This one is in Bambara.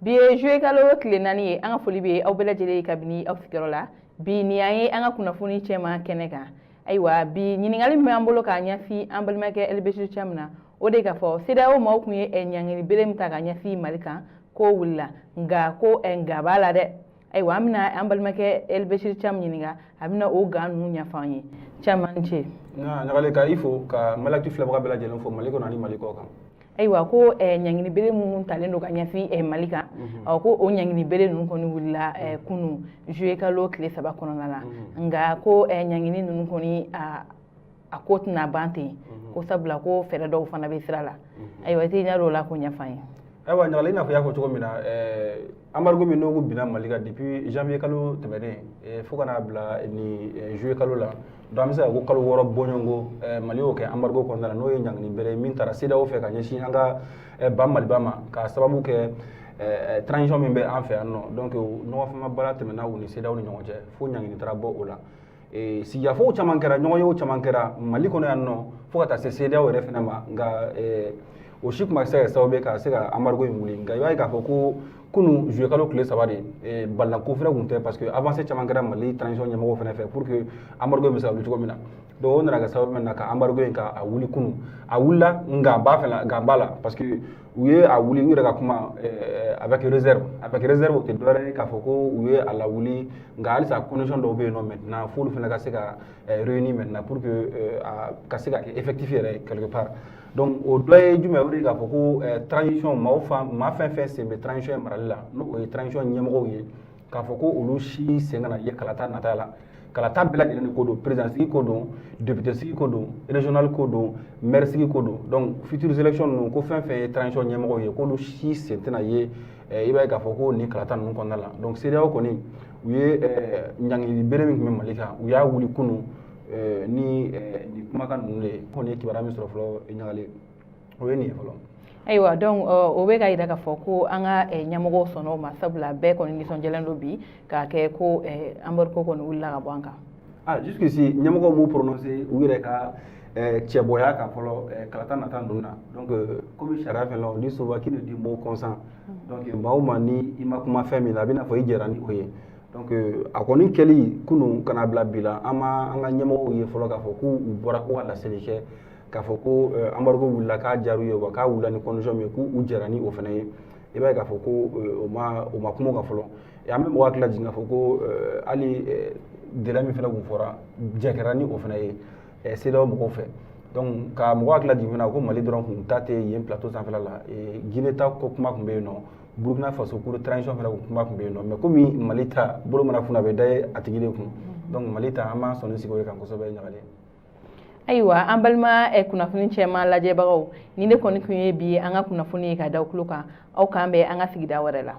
Bi ye juillet kalo tile 4 ye. An ka foli bɛ aw bɛɛ lajɛlen ye kabini aw sigiyɔrɔ la. Bi nin y'an ye an ka kunnafoni cɛman kɛnɛ kan. Ayiwa, bi ɲininkali min b'an bolo k'a ɲɛsin an balimakɛ Elbechir Thiam na, o de k'a fɔ CEDEAO maaw tun ye ɲangili bere min ta ka ɲɛsin Mali kan, k'o wulila, nka ko nka b'a la dɛ. Ayiwa, an bɛna an balimakɛ Elbechir Thiam ɲininka, a bɛna o nka ninnu ɲɛfɔ an ye. Thiam, an ce. Ɲagale, ka i fo ka Maliactu filɛbaga bɛɛ lajɛlen fo Mali kɔnɔ ani Mali kɔ kan. Ayiwa, ko ɲangini bere minnu talen don ka ɲɛsin Mali kan, ɔ ko o ɲangini bere ninnu kɔni wulila kunu juillet kalo tile 3 kɔnɔna la, nka ko ɲangini ninnu kɔni, a ko tɛna ban ten, ko sabula ko fɛɛrɛ dɔw fana bɛ sira la. Ayiwa, i t'i ɲɛ don o la k'o ɲɛfɔ an ye. Ayiwa Ɲagale, i n'a fɔ i y'a fɔ cogo min na, embargo min n'o binna Mali kan depuis janvier kalo tɛmɛnen fo ka n'a bila ni juillet kalo la, donc an bɛ se ka ko kalo 6 bɔɲɔgɔnko Mali y'o kɛ embargo kɔnɔna la, n'o ye ɲangini bere ye min taara CEDEAO fɛ ka ɲɛsin an ka ba Maliba ma, k'a sababu kɛ transition min bɛ an fɛ yan nɔ. Donc ɲɔgɔn fama baara tɛmɛna u ni CEDEAO ni ɲɔgɔn cɛ fo ɲangini taara bɔ o la. Sigikafɔw caman kɛra, ɲɔgɔnyew caman kɛra Mali kɔnɔ yan nɔ fo ka taa se CEDEAO yɛrɛ fɛnɛ ma, nka o si tun ma se ka kɛ sababu ye ka se ka embargo in wuli. Nka i b'a ye k'a fɔ ko kunun juillet kalo tile 3 de balila ko fɛnɛ tun tɛ, parce que avancée caman kɛra Mali transition ɲɛmɔgɔw fɛnɛ fɛ pour que embargo in bɛ se ka wuli cogo min na. Donc o nana kɛ sababu min na ka embargo in ka a wuli kunun. A wulila, nka b'a fɛnɛ nka b'a la, parce que u ye a wuli, u yɛrɛ ka kuma, avec réserve. Avec réserve, o tɛ dɔwɛrɛ ye k'a fɔ ko u ye a lawuli, nka halisa condition dɔw bɛ yen nɔ maintenant f'olu fɛnɛ ka se ka réunir maintenant pour que a ka se ka kɛ effectif yɛrɛ quelque part. Donc o dɔ ye jumɛn? O de ye k'a fɔ ko transition maaw fan maa fɛn fɛn sen bɛ transition in marali la, n'o o ye transition ɲɛmɔgɔw ye, k'a fɔ ko olu si sen kana ye kalata nata la. Kalata bɛɛ lajɛlen de ko don, président sigi ko don, député sigi ko don, régional ko don, maire sigi ko don. Donc futures élections ninnu, ko fɛn fɛn ye transition ɲɛmɔgɔw ye, k'olu si sen tɛna ye i b'a ye k'a fɔ ko nin kalata ninnu kɔnɔna la. Donc CEDEAO kɔni, u ye ɲangili bere min tun bɛ Mali kan, u y'a wuli kunun ni nin kumakan ninnu de ye. Kɔni ye kibaruya min sɔrɔ fɔlɔ Ɲagale, o ye nin ye fɔlɔ. Ayiwa, donc o bɛ ka yira k'a fɔ ko an ka ɲɛmɔgɔw sɔnna o ma, sabula bɛɛ kɔni nisɔndiyalen don bi k'a kɛ ko embargo kɔni wulila ka bɔ an kan. Ah, jusqu'ici ɲɛmɔgɔw m'u prononcé u yɛrɛ ka cɛbɔya kan fɔlɔ kalata nata ninnu na. Donc komi sariya fɛn la, on dit souvent qui ne dit mot consent. Donc maa o maa, ni i ma kuma fɛn min na, a bɛ n'a fɔ i jɛra ni o ye. Donc a kɔni kɛli kunun ka n'a bila bi la, an ma an ka ɲɛmɔgɔw ye fɔlɔ k'a fɔ k'u bɔra ko ka laseli kɛ k'a fɔ ko embargo wulila k'a diyar'u ye, wa k'a wulila ni condition min ye, k'u jɛra ni o fana ye. I b'a ye k'a fɔ ko o ma kuma o kan fɔlɔ. An bɛ mɔgɔ hakili lajigin k'a fɔ ko hali délai min fana tun fɔra, jɛ kɛra ni o fana ye CEDEAO mɔgɔw fɛ. Donc ka mɔgɔ hakili lajigin fana ko Mali dɔrɔn kun ta tɛ yen plateau sanfɛla la, Guinée ta ko kuma tun bɛ yen nɔ, Burkina Faso ko transition fana kuma tun bɛ yen nɔ. Mais komi Mali ta bolo mana funu, a bɛ da a tigi de kun. Donc Mali ta, an b'an sɔnni sigi o de kan kosɛbɛ, Ɲagalen. Ayiwa, an balima kunnafoni cɛman lajɛbagaw, ni ne kɔni tun ye bi an ka kunnafoni ye ka da tulo kan, aw k'an bɛn an ka sigida wɛrɛ la.